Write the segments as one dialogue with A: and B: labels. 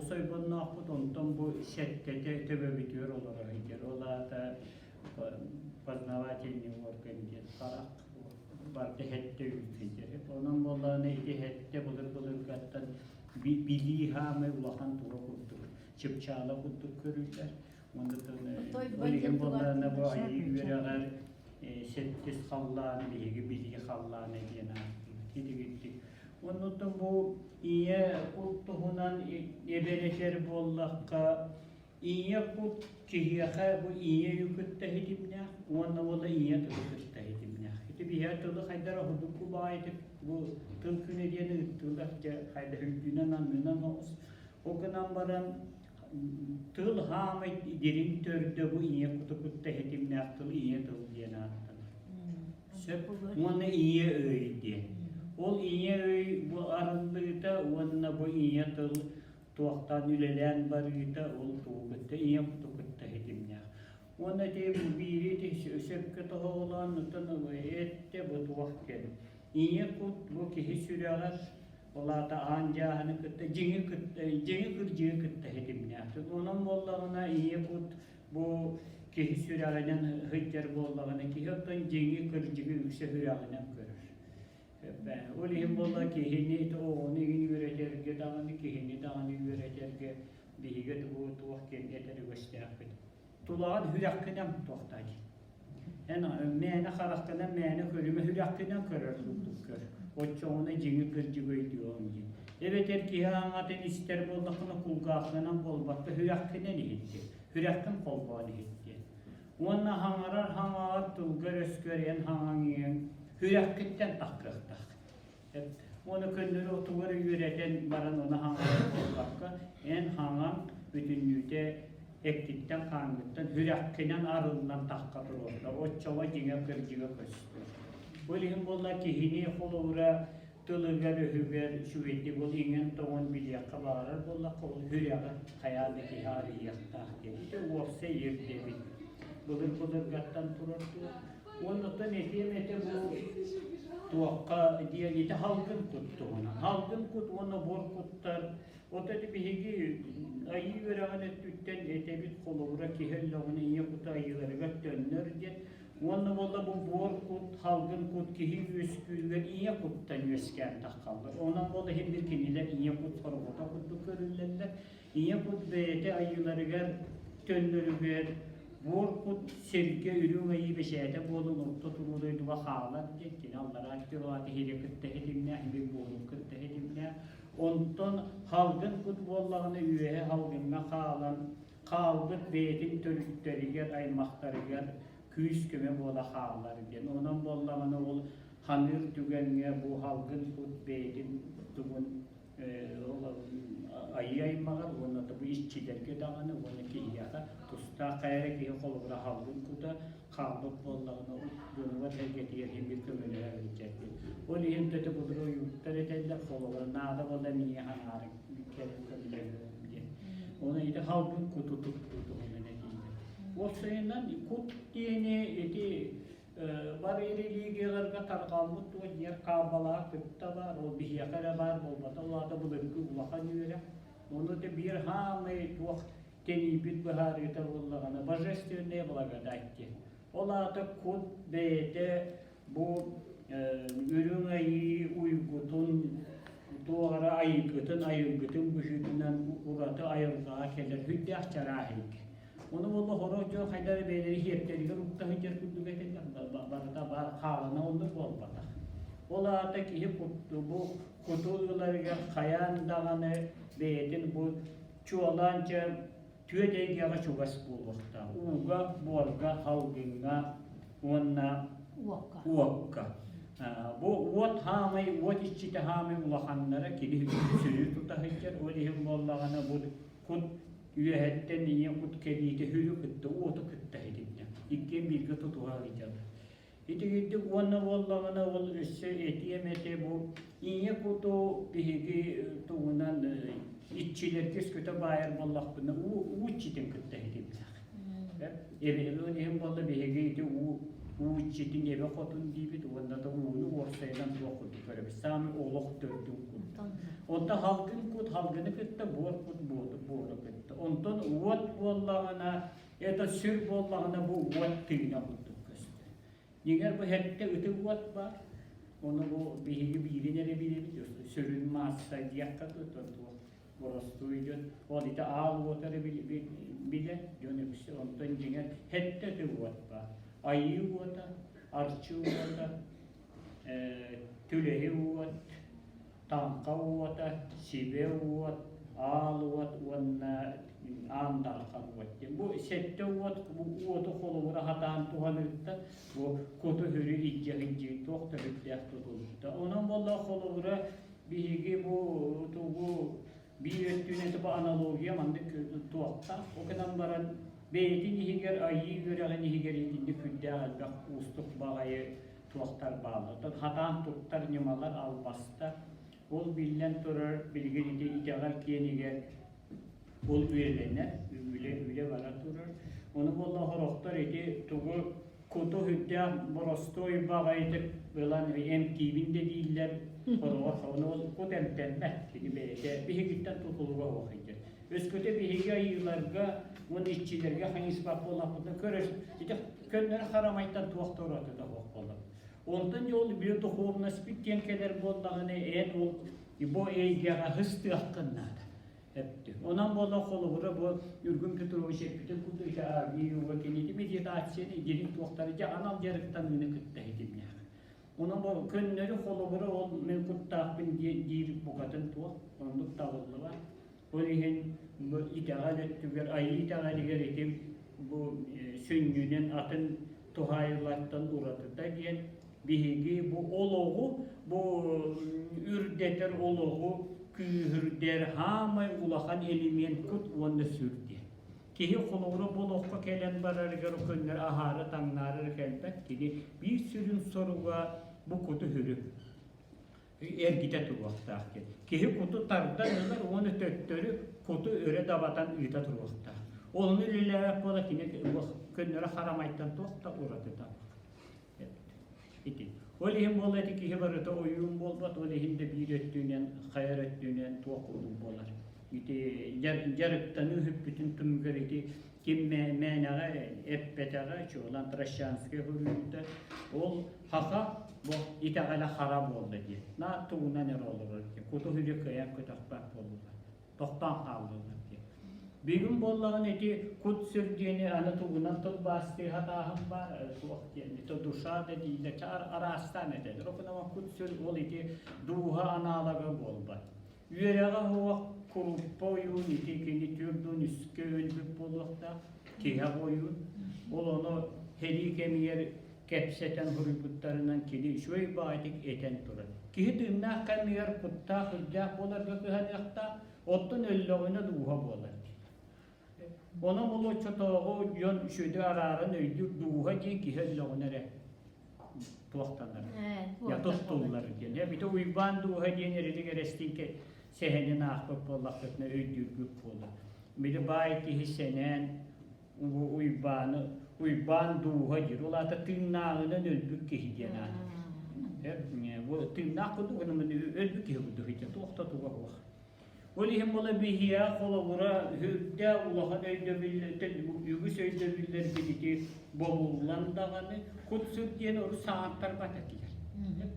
A: Тоҕус ойбонноохпут, онтон бу сэттэтэ төбөбүтүгэр олоро сылдьар. Ол аата познавательный орган диэн харах барыта сэттэ үүт сылдьар. Онон буоллаҕына ити сэттэ былыр-былыргаттан билии хаамай улахан тура курдук, чыпчаала курдук көрүллэр. Ол иһин буоллаҕына бу айыы үөрэҕэр сэттис халлаан биһиги билии халлаана диэн ааттыыбыт. Итигирдик. Оннуттан бу ийэ кут туһунан эбэрэтэр буоллахха, ийэ кут киһиэхэ бу ийэ өйү кытта ситимнээх уонна уола ийэ тылы кытта ситимнээх. Ити биһиэхэ тылы хайдах уһудукку баҕайытык бу тыл күнэ диэн ыыттылар дьэ хайдах үрдүнэн аннынан оҕус. Ол гынан баран Тыл хаамай дириҥ төрдө бу ийэ куту кытта ситимнээх тыл ийэ тыл диэн ааттанар. Сөп уонна ийэ өй диэн. Ол ийэ өй бу арыллыыта уонна бу ийэ тыл туохтан үлэлээн барыыта ол тугу кытта ийэ куту кытта ситимнээх. Уонна ити бу биири ити сөпкө тоһоҕолоон оттон эттэ бу туох диэн. Ийэ кут бу киһи сүрэҕэр Ол аата аан дьааһыны кытта дьиҥи кытта дьиҥи кырдьыгы кытта ситимнээхтик. Онон буоллаҕына ийэ кут бу киһи сүрэҕинэн сылдьар буоллаҕына киһи оттон дьиҥи кырдьыгы үксэ сүрэҕинэн көрөр. Ол иһин буолла киһини оҕону игин үөрэтэргэ даҕаны киһини даҕаны үөрэтэргэ биһиги бу туох диэн этэр үгэстээхпит. Тулаҕын сүрэххинэн туохтаа диэн. Эн мээнэ харахтанан мээнэ көрүмэ сүрэххинэн көрөр курдук көр. Оччоҕуна дьиҥи кырдьыгы өйдүөҕүҥ диэн. Эбэтэр киһи аҥатын истэр буоллаххына кулгааххынан буолбакка сүрэххинэн иһит диэн. Сүрэххин холбоон иһит диэн. Уонна хаҥарар хаҥаҕар тылгар-өскөр эн хаҥаҥ иҥэн сүрэххиттэн таххыахтаах. Уонна көннөрү отугар үөрэтэн баран ону хаҥарар буолбакка, эн хаҥаҥ бүтүннүүтэ эккиттэн-хааҥҥыттан сүрэххинэн арыллан тахха туруорда. Оччоҕо дьиҥэ кырдьыга көстөр. Ол иһин буолла киһини холобура тылыгар-өһүгэр үчүгэйдик ол иҥэн-тоҥон билиэххэ баҕарар буоллахха, ол сүрэҕи хайаан да киһи арыйыахтаах диэн. Ити уопсай ирдэбил. Былыр-былыргаттан турар дуо? Уонна этиэм этэ бу туохха диэн ити халгын кут туһунан. Халгын кут уонна буор куттар вот это биһиги айыы үөрэҕин өттүттэн этэбит холобура киһи өллөҕүнэ ийэ кута айыыларыгар төннөр диэн. Уонна буолла бу буор кут, халгын кут киһи үөскүүрүгэр ийэ куттан үөскээн таххаллар. Онон буолла иһин бир кинилэр ийэ кут сорҕото курдук көрүллэллэр. Ийэ кут бэйэтэ айыыларыгар төннөрүгэр буор кут сиргэ үрүҥ айыы бэчээтэ буолан орто туруу дойдуга хаалар диэн кини аллараа өттүгэр киһири кытта ситимнээх, иһин буорун кытта ситимнээх. Онтон халгын кут буоллаҕына үөһэ халгыҥҥа хаалан хаалбыт бэйэтин төрүттэригэр, аймахтарыгар күүс-көмө буола хаалар диэн. Онон буоллаҕына ол ханыыр түгэҥҥэ бу халгын кут бэйэтин тугун айыы аймаҕар уонна бу иччилэргэ даҕаны уонна киһиэхэ тустаах хайа эрэ киһи холобура халгын кута хаалбыт буоллаҕына дьонугар сэргэтигэр иһин бир көмөлөһө сылдьар диэн. Ол иһин төтө былыр ойууттар этэллэр холобура наада буолла миэхэ аҥаарыҥ кэлин көмөлөһүөм диэн. Оны ити халгын куту туттуу туһунан этиилэр. Уопсайынан кут диэни ити Бары религияларга тарҕаммыт туох диэн хааммалаах кытта баар, ол биһиэхэ эрэ баар буолбата, ол аата былыргы улахан үөрэх. Ону да биир хаамай туох тэнийбит быһаарыыта буоллаҕына божественная благодать диэн. Ол аата кут бэйэтэ бу үрүҥ айыы уйгутун туох эрэ айыгытын айылгытын быһыытынан ураты айылҕаҕа кэлэр сүрдээх чараас эйгэ. Ону буолла сорох дьон хайдах эрэ бэйэлэри иһиэптэригэр укта сылдьар курдук этэллэр, барыта баар хаалана оннук буолбатах. Ол аата киһи бу куту ыларыгар хайаан даҕаны бэйэтин бу чуолаан дьэ түөрт эйгэҕэ чугас буолуохтаах. Ууга, буорга, халгыҥҥа уонна уокка. Бу уот хаамай, уот иччитэ хаамай улаханнара кини сүрү тута сылдьар. Ол иһин буоллаҕына бу кут үөһэттэн ийэ кут кэлиитэ сүрү кытта уоту кытта иһитиннэ. Иккиэн бииргэ тутуһа сылдьаллар. Итигирдик уонна буоллаҕына ол өссө этиэм этэ бу ийэ куту биһиги тугунан иччилэргэ өскөтө баайар буоллахпына уу уу иччитин кытта иһитимнэх. Эбэбин иһин буолла биһиги ити уу уу иччитин эбэ хотун диибит уонна да ууну уопсайынан туох курдук көрөбүт. Саамай олох төрдүн курдук. Онто халгын кут халгыны кытта буор кут буоту. буору кытта. Онтон уот буоллаҕына, это сүр буоллаҕына бу уот тыына курдук көстөр. Дьиҥэр бу сэттэ ытык уот баар. Ону бу биһиги биирин эрэ билэбит, сүрүн маасса диэххэ дуу, туох боростуой дьон ол ити аал уота эрэ билэр дьон үксэ. Онтон дьиҥэр сэттэ ытык уот баар. Айыы уота, арчы уота, түлэһи уот, таҥха уота, сибэ уот, аал уот уонна аан дархан уот диэн. Бу сэттэ уот бу уоту холобура сатаан туһаныыттан бу куту-сүрү илдьэ сылдьыы туох да сүрдээх тутулукта. Онон буолла холобура биһиги бу тугу биир өттүнэн бу аналогия маннык туохтаах. Ол гынан баран бэйэтин иһигэр айыы үөрэҕин иһигэр итинник сүрдээх элбэх уустук баҕайы туохтар бааллар. Оттон хатаан туттар ньымалар албастар. Ол биллэн турар билигин ити итэҕэл киэнигэр ол үөрэнэр, үлэ үлэ бара турар. Ону буолла сорохтор ити тугу куту сүрдээх боростуой баҕайытык ылан эмтиибин да дииллэр. Сороҕор ону ол кут эмтэммэт. Кини бэйэтэ биһигиттэн тутулуга суох сылдьар. Өскөтө биһиги айыыларга уонна иччилэргэ хайыспат буоллахпытына көрөр ити көннөрү харамайтан туох да уратыта суох буолар. Онтон дьэ ол биодуховность диэн кэлэр буоллаҕына эн ол бу эйгэҕэ һыстыаххын наада. Эптик. Онон буола холобура бу Юргун Петрович эппитин курдук ити армия кинити медитацияны дириҥ туохтары дьэ анал дьарыктаныыны кытта ситимнээх. Онон бу көннөрү холобура ол мин куттаахпын диир букатын туох оннук табыллыбат. Ол иһин бу итэҕэл өттүгэр, айыы итэҕэлигэр ити бу сүнньүнэн атын туһаайыллартан уратыта диэн биһиги бу олоҕу, бу үрдэтэр олоҕу күүһүрдэр хаамай улахан элемент кут уонна сүр диэн. Киһи холобура бу олоххо кэлэн барарыгар көннөрү аһаары таҥнаары кэлбэт кини биир сүрүн соруга бу куту-сүрү эргитэ туруохтаах диэн. Киһи куту тардан ылар уонна төттөрү куту өрө дабатан ыыта туруохтаах. Онно үлэлээбэт буола кини көннөрү харамайтан туох да уратыта ити. Ол иһин буола ити киһи барыта ойуун буолбат, ол иһин да биир өттүнэн, хайар өттүнэн туох курдук буолар. Ити дьарыктаныы үһүппүтүн түмүгэр ити ким мээнэҕэ эппэтэҕэ, чуолаан Трощанскай суруйбута, ол хаха бу итэҕэлэ хара буолла диэн. Наар тугунан эрэ олорор диэн. Куту сүрү кыайан көтөхпөт буоллулар. Тохтоон хааллылар диэн. Бүгүн буоллаҕына ити кут-сүр диэни аны тугунан тылбаастыы сатааһын баар, суох диэн. Это душа да дииллэр, араастаан этэллэр. Ол кут-сүр ол ити дууһа аналога буолбат. Үөрэҕэ суох куруппа ойуун ити кини түөрт үскэ өлбүт буолуохтаах, тиһэх ойуун. Ол ону сэрии кэмигэр кэпсэтэн суруйбуттарынан кини үчүгэй баҕайытык этэн турар. Киһи тыыннаах кэмигэр куттаах-үрдээх буоларга кыһаныахтаах, оттон өллөҕүнэ дууһа буолар диэн. Онон ол оччотооҕу дьон үчүгэйдик арааран өйдүүр дууһа диэн киһи өллөҕүнэ эрэ туохтанар, туттуллар диэн. Эбитэ Уйбаан дууһа диэн эрилик эрэстиҥкэ сэһэнин аахпыт буоллахпытына өйдүүргүт буолуо. Били баай киһи сэнээн Уйбааны Уйбаан дууһа диир. Ол аата тыыннааҕынан өлбүт киһи диэн аат. Бу тыыннаах курдук өлбүт киһи курдук туох да туга суох. Ол иһин буола биһиэхэ холобура үрдээх улахан өйдөбүллэртэн үгүс өйдөбүллэрбит ити бобуллан даҕаны кут-сүр диэн урут саҥаттарбат этилэр.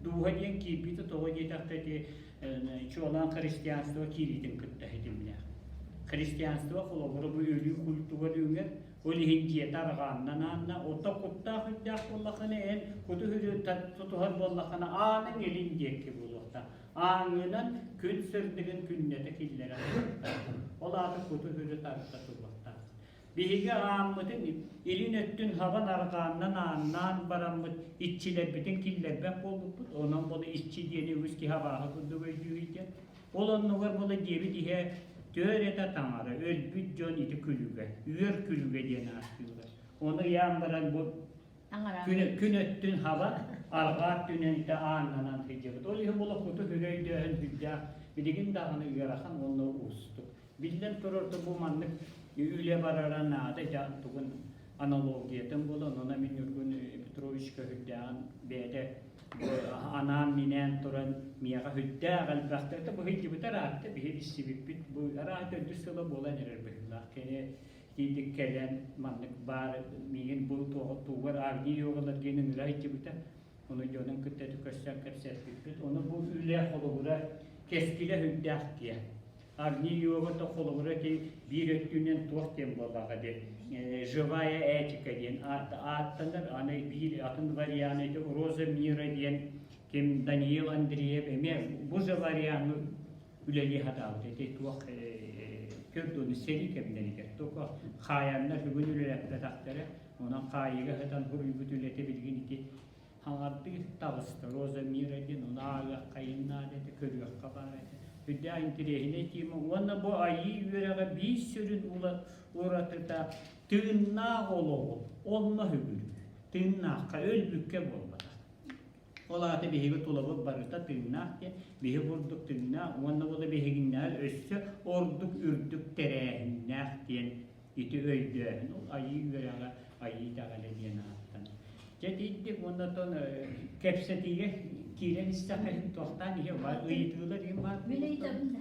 A: Дууһа диэн киирбитэ тоҕо диэтэххэ ити чуолаан христианство киириитин кытта ситимнээх. Христианство холобура бу өлүү культура үүҥэр ол иһин дьиэтэ арҕааннан аанна, оттон куттаах үрдээх буоллаххына эн куту сүрү тутуһар буоллаххына ааныҥ илин диэки буолуохтаах. Ааҥҥынан күн сырдыгын күннэтэ киллэрэн туруохтаах. Ол аата куту-сүрү тарда туруохтаах. Биһиги ааммытын илин өттүн хабан арҕааннан ааннаан бараммыт иччилэрбитин киллэрбэт буолбуппут. Онон була иччи диэни үгүс киһи абааһы курдук өйдүүр диэн. Ол оннугар була диэбит иһэ төр этэ таҥара, өлбүт дьон ити күлүгэ, үөр күлүгэ диэн ааттыыллар. Ону ыйаан баран бу Күн өттүн хаба, арҕаа өттүнэн ити ааннанан сылдьабыт. Ол иһин була куту хүрэ өйдөөһүн сүрдээх билигин даҕаны ыарахан уонна уустук. Биллэн турар да бу маннык үлэ барара наада дьа тугун аналогиятын булан, онон мин Ньургун Петровичка сүрдээҕин бэйэтэ. Анаан-минээн туран миэхэ сүрдээх элбэхтэ это быһыйдыбыта ыраатта биһи билсибиппит бу араат төрдүс сыла буолан эрэр быһыылаах. Кини итинник кэлэн маннык баар миигин бу тугар Агни йогалар диэн ыҥыра сылдьыбыта. Ону дьонун кытта көрсөн кэпсэппиппит. Ону бу үлэ холобура кэскилэ сүрдээх диэн. Агни йогата холобура ити биир өттүнэн туох диэн буоллаҕа диэн живая этика диэн ааттанар. Аны биир атын вариант ити Роза мира диэн ким Даниил Андреев эмиэ бу же варианы үлэлии сатаабыт. Ити туох көрдүнү сэрии кэмнэригэр только хаайаннар бүгүн үлэлэппэтэхтэрэ. Онон хаайыыга сытан суруйбут үлэтэ билигин ити хаҥардыы таҕыста. Роза мира диэн ону ааҕыахха наада этэ, көрүөххэ баар этэ. Үрдээх интэриэһинэй тиэмэ. Уонна бу айыы үөрэҕэ биир сүрүн уратыта тыыннаах олоҕу онно үгүрүү. Тыыннаахха өлбүккэ буолбатах. Ол аата биһиги тулабыт барыта тыыннаах диэн, биһи курдук тыыннаах уонна ол биһигиннэҕэр өссө ордук үрдүк тэрээһиннээх диэн ити өйдөөһүн ол айыы үөрэҕэ айыы итэҕэлэ диэн ааттанар. Дьэ итинник уонна оттон кэпсэтиигэ киирэн истэххэ туохтаан иһэ ыйытыылар иһин баар.
B: Мин ыйытабын да.